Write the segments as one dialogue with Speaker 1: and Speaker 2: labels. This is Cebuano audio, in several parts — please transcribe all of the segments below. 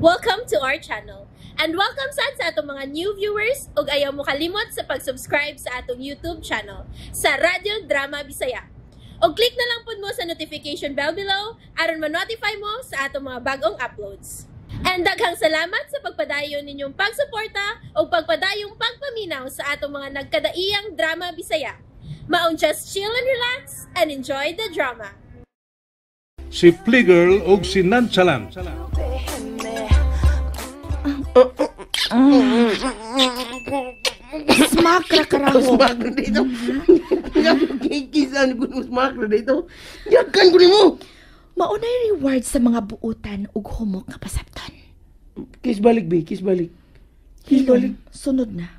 Speaker 1: Welcome to our channel. And welcome sad sa atong mga new viewers ug ayaw mo kalimot sa pag-subscribe sa atong YouTube channel sa Radyo Drama Bisaya. Og click na lang pud mo sa notification bell below aron ma-notify mo sa atong mga bagong uploads. And daghang salamat sa pagpadayon ninyong pagsuporta ug pagpadayong pagpaminaw sa atong mga nagkadaiyang drama Bisaya. Maong just chill and relax and enjoy the drama.
Speaker 2: Si Fliegel ug si Nonchalant.
Speaker 3: Smack ra karaho.
Speaker 4: Smack ra dito. Kikisan ko ng smack ra dito. Yakan ko nimo.
Speaker 3: Maunay reward sa mga buutan ug humok nga pasabton.
Speaker 4: Kiss balik, be. Kiss balik. Kiss
Speaker 3: Hilom,
Speaker 4: balik.
Speaker 3: sunod na.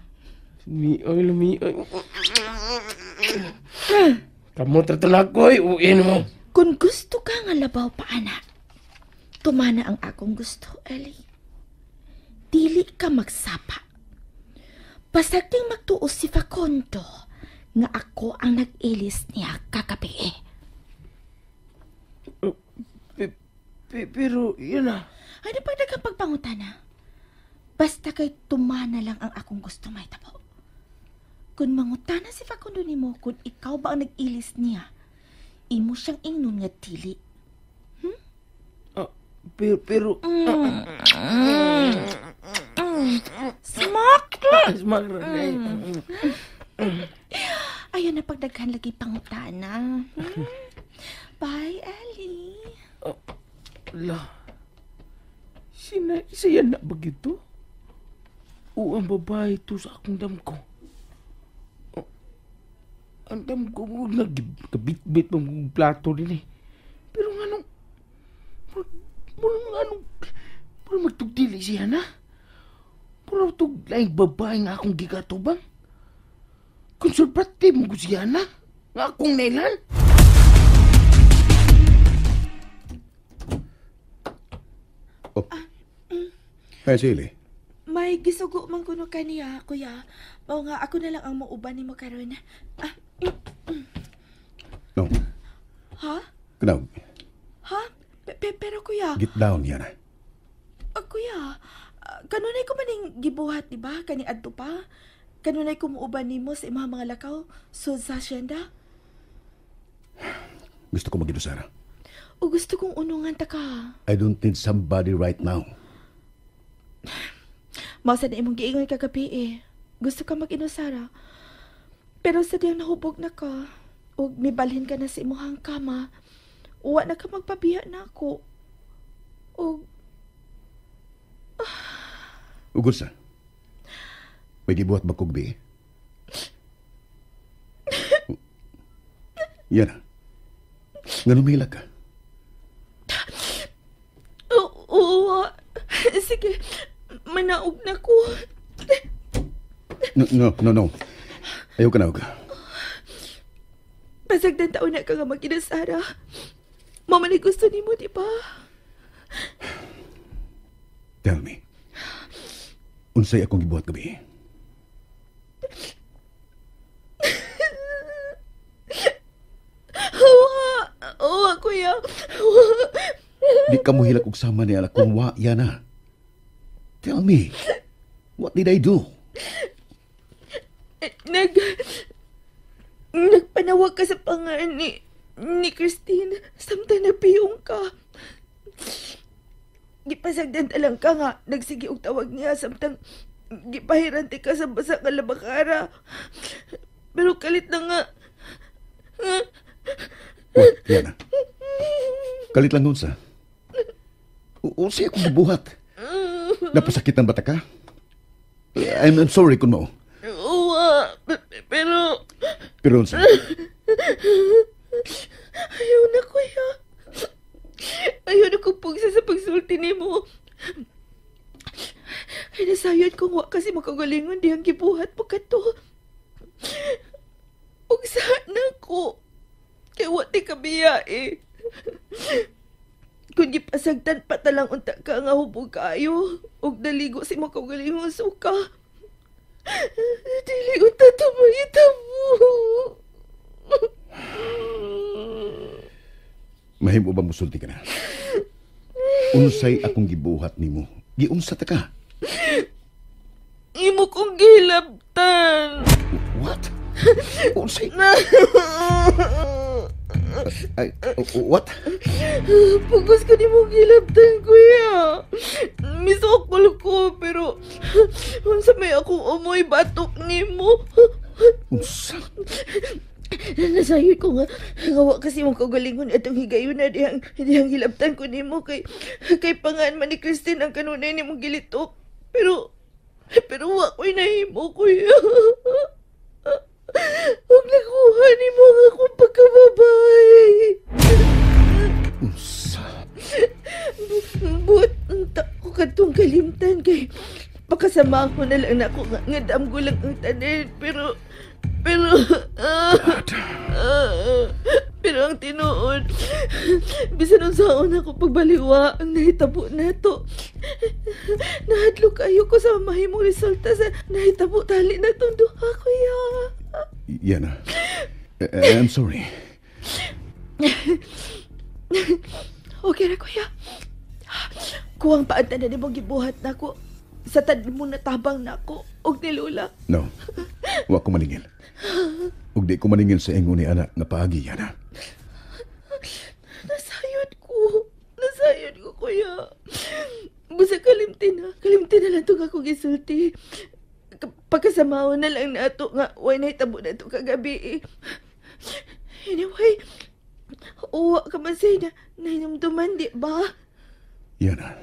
Speaker 4: Mi, ay, lumi, ay. Kamu tatalakoy, uin mo.
Speaker 3: Kung gusto ka nga labaw pa, anak, tumana ang akong gusto, Ellie. Dili ka magsapa. Pasagting magtuo si Facundo nga ako ang nag-ilis niya kagabi.
Speaker 4: Pero, yun na.
Speaker 3: Ano pag nagkapagpangutana? Basta kay tumana lang ang akong gusto, may tabo. Kung mangutana si Facundo nimo kung ikaw ba ang nag-ilis niya, imo siyang ingnon nga dili.
Speaker 4: Pero,
Speaker 3: Smack!
Speaker 4: Smack ra dito.
Speaker 3: Ayun na pagdaghan lagi pangutana. Bye, Ellie.
Speaker 4: La. Sina, isa yan na ba gito? O ang babae to sa akong damko. O, ang damko mo nagkabit-bit mong plato din eh. Pero nga nung, murag anong, murag magtugdili siya na. Murag tug laing babae nga akong gigatubang. Konserbative mo ko siya na. Nga akong nailan.
Speaker 5: Oh. Ay, sili.
Speaker 3: May gisugo man kuno kaniya, kuya. Mao nga ako na lang ang mauban nimo karon. Ah,
Speaker 5: No.
Speaker 3: ha?
Speaker 5: Kanaw,
Speaker 3: Ha? Pero kuya,
Speaker 5: get down yan.
Speaker 3: Kuya, kanunay ko maning gibuhat, di ba? Kani adto pa. Kanunay ko muuban nimo sa imong mga lakaw sud sa hacienda.
Speaker 5: Gusto ko mag-inusara.
Speaker 3: O gusto kong unungan ta ka.
Speaker 5: I don't need somebody right now.
Speaker 3: Mao sa na imong giingon kagabi eh. Gusto ka mag-inusara. Pero sa diyang nahubog na ka, ug mibalhin ka na sa imuhang kama, uwa na ka magpabiya na ako. Ug
Speaker 5: Ugol sa. May gibuhat ba kog bi? Yan na. Nga numila ka.
Speaker 3: Oo, sige, manaog na ko.
Speaker 5: No, no, no, no. Ayaw ka na, og.
Speaker 3: Pasagdan taon na ka nga mag-inasara. Mama ni gusto nimo, di ba?
Speaker 5: Tell me. Unsay akong gibuhat gabi?
Speaker 3: Oo, oo, kuya.
Speaker 5: Di ka mo hilak og sama niya kung wa yan na. Tell me, what did I do?
Speaker 3: Nagpanawag ka sa pangalan ni Christine samtang napiyong ka. Gipasagdan talang ka nga, nagsige og tawag niya samtang gipahirante ka sa basa nga labakara. Pero kalit na nga.
Speaker 5: What, Yana? Kalit lang nun sa. Unsay akong gibuhat? Napasakitan ba ta ka? I'm sorry kung mao.
Speaker 3: Oo, pero
Speaker 5: Pero unsa?
Speaker 3: Ayaw na, kuya. Ayaw na kong pugsa sa pagsulti nimo. Ay, nasayod kong wa kasi makagalingon diyang gibuhat mo ka to. Ug na ko. Kay wa ti kabiya eh. Kung gipasagdan pa talang unta ka nga hubog kaayo, ug naligo si makagalingon suka. Dili unta tumayitabo.
Speaker 5: Mahimo ba musulti ka na? Unsay akong gibuhat nimo Giunsa ta ka?
Speaker 3: Imo kong gihilabtan.
Speaker 5: What? Unsay? Ay, what?
Speaker 3: Pugos ko nimo gihilabtan, kuya. Misokol ko, pero unsa may akong umoy batok nimo.
Speaker 5: Unsa?
Speaker 3: Nasayod ko nga, wa kasi mong kaugalingon atong higayon na dihang hilabtan ko nimo kay pangan man ni Christine ang kanunay nimong gilitok. Pero wa ko'y nahimo, kuya. Huwag nakuha nimo ang akong pagkababay.
Speaker 5: Unsa?
Speaker 3: But, ko katong kalimtan kay pakasama ko na lang nako nga damgo lang ang tanan. Pero pero ang tinuod, bisan unsaon ako pagbaliwa ang nahitabo nato. Nahadlok kayo ko sa mahimong resulta sa nahitabo tali na tong duha, kuya.
Speaker 5: Yana, I'm sorry.
Speaker 3: Okay ra, kuya. Kuwang paanta na nimong gibuhat nako. Sa tad mo natabang nako og ni Lola.
Speaker 5: No, wa ko maningil. Ug di ko maningil sa ingon ni anak nga paagi, Yana.
Speaker 3: Nasayod ko. Nasayod ko, kuya. Busa kalimti na. Kalimti na lang itong akong gisulti. Pagkasamaon na lang nato nga way nahitabo na ito kagabi. Anyway, uwa ka man sa'yo na nahinumduman, di ba?
Speaker 5: Yana.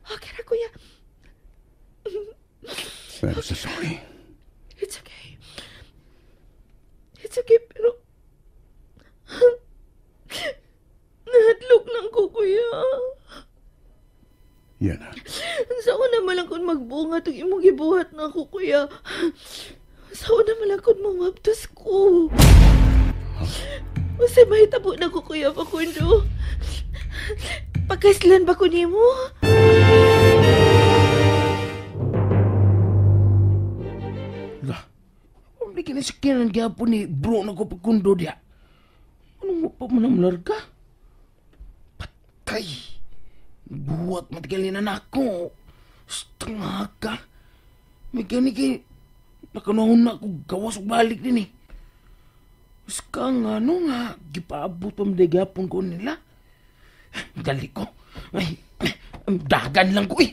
Speaker 3: Okay ra, kuya.
Speaker 5: I'm so sorry.
Speaker 3: It's okay. It's okay, pero nahadlok lang ko, kuya.
Speaker 5: Yana.
Speaker 3: Sa una man lang kung magbunga itong imong gibuhat na ako, kuya. Sa una man lang kung mamabtos ko. Huh? Kasi mahitabo na ko, Kuya Facundo. Pagkaslan ba ko nimo?
Speaker 4: Lah, hindi kinasikinan gyapon ni bro na ko Facundo diya. Anong pa man ang larga? Patay! Buhat matigalin na ako. Setengah ka. May gani kay nakanahon na ako gawas og balik din eh. Ska nga no nga, gipaabot pa madagyapon ko nila. Dali ko. Ay, dagan lang ko eh.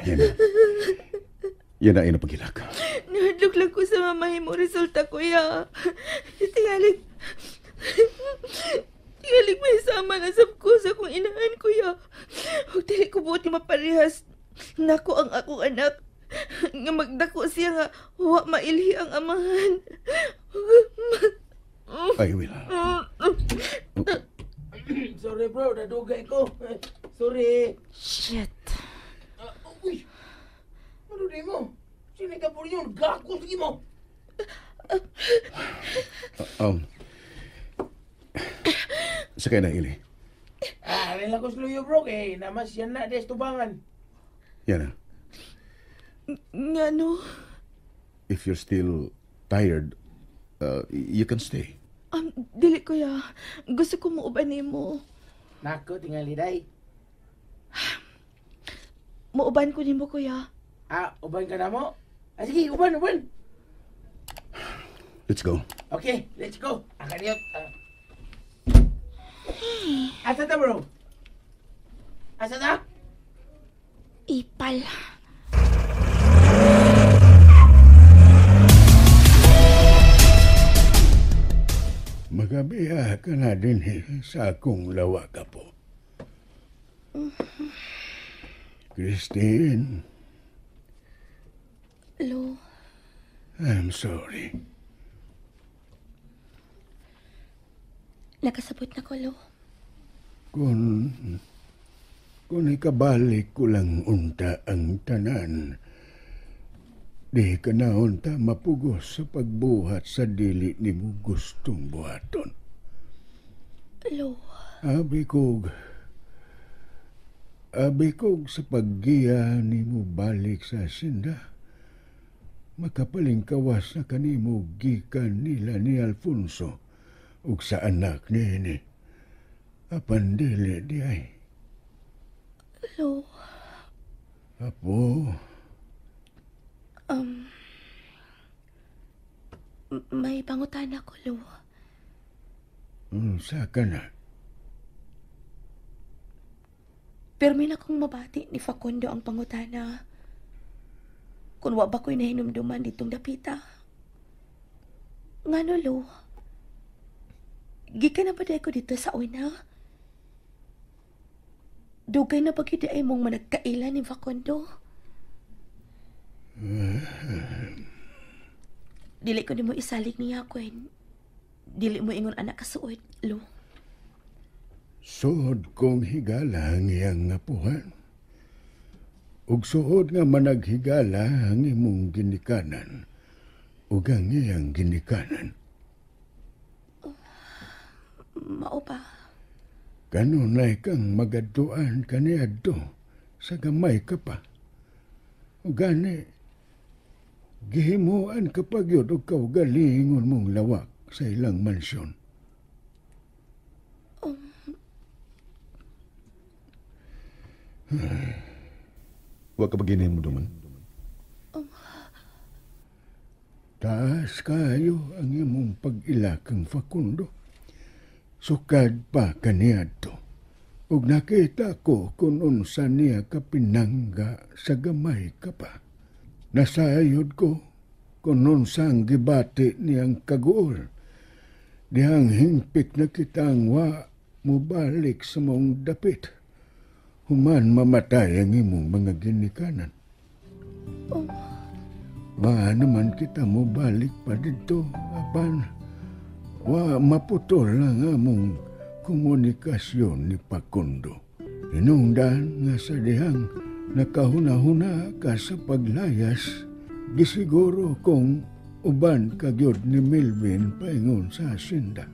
Speaker 5: Yana. Yana, ay napagilak.
Speaker 3: Nahadlok lang ko sa mamahimong resulta, kuya. Tingalig may sama na sab ko sa akong inahan, kuya. Huwag dili ko buot nga maparehas. Nako ang akong anak. Nga magdako siya nga wa mailhi ang amahan.
Speaker 5: I will.
Speaker 4: Sorry bro, nadugay ko. Sorry.
Speaker 3: Shit.
Speaker 4: Uy, ano din mo? Sino ka po yun? Gago, sige mo.
Speaker 5: Sakay na, Ili.
Speaker 4: Alin lang ko sluyo bro, kay namas yan na des tubangan.
Speaker 5: Yan na.
Speaker 3: Nga no?
Speaker 5: If you're still tired, you can stay.
Speaker 3: Dili kuya. Gusto ko muuban nimo.
Speaker 4: Nako, tingali day.
Speaker 3: Muuban ko nimo, kuya.
Speaker 4: Uban ka na mo? Sige, uban.
Speaker 5: Let's go.
Speaker 4: Okay, let's go. Akaniyot. Asa ta, bro? Asa ta?
Speaker 3: Ipal.
Speaker 6: Magabiya ka na din sa akong lawa ka po. Christine.
Speaker 3: Hello.
Speaker 6: I'm sorry.
Speaker 3: Nakasabot na ko, Lo.
Speaker 6: Kung ikabalik ko lang unta ang tanan, di ka na unta mapugos sa pagbuhat sa dili ni mo gustong buhaton.
Speaker 3: Lo.
Speaker 6: Abi kog sa paggiya ni mo balik sa asinda, makapalingkawas na kanimo gikan nila ni Alfonso ug sa anak niini. Apan dili di ay.
Speaker 3: Lo,
Speaker 6: Apo,
Speaker 3: may pangutana ko, Lo.
Speaker 6: Unsa ka na?
Speaker 3: Pero may na kong mabati ni Facundo ang pangutana. Kung wa ba ko'y nahinumduman ditong dapita. Ngano, Lo? Gikan na ba ko dito sa una? Dugay na ba gyud ay mong managkaila ni Facundo? Dili ko nimo isalig niya, Gwen. Dili mo ingon anak kasuod, Lo.
Speaker 6: Suod kong higala ang iyang apuhan. Ug suod nga managhigala ang imong ginikanan ug ang iyang ginikanan.
Speaker 3: Mao pa.
Speaker 6: Kanunay kang magadtuan kaniadto sa gamay ka pa. Ug gani, gihimuan ka pa gyud og kaugalingon mong lawak sa ilang mansyon.
Speaker 5: Wa ka ba mo duman?
Speaker 6: Taas kayo ang imong pag-ilakang Facundo. Sukad pa kaniadto. Ug nakita ko kung unsa niya kapinangga sa gamay ka pa. Nasayod ko kung unsa ang gibati niyang kaguol. Dihang hingpit na kitang wa mubalik sa mong dapit. Human mamatay ang imong mga ginikanan.
Speaker 3: Oh.
Speaker 6: Wa naman kita mobalik pa dito, apan wa maputol ang among komunikasyon ni Facundo. Hinungdan nga sa dihang nakahuna-huna ka sa paglayas, gisiguro kong uban kagyod ni Melvin paingon sa asinda.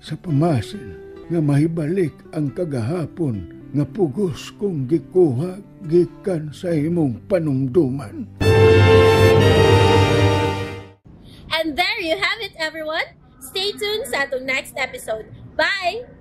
Speaker 6: Sa pamasin nga mahibalik ang kagahapon nga pugos kong gikuha gikan sa imong panumduman.
Speaker 1: And there you have it, everyone. Stay tuned sa atong next episode. Bye!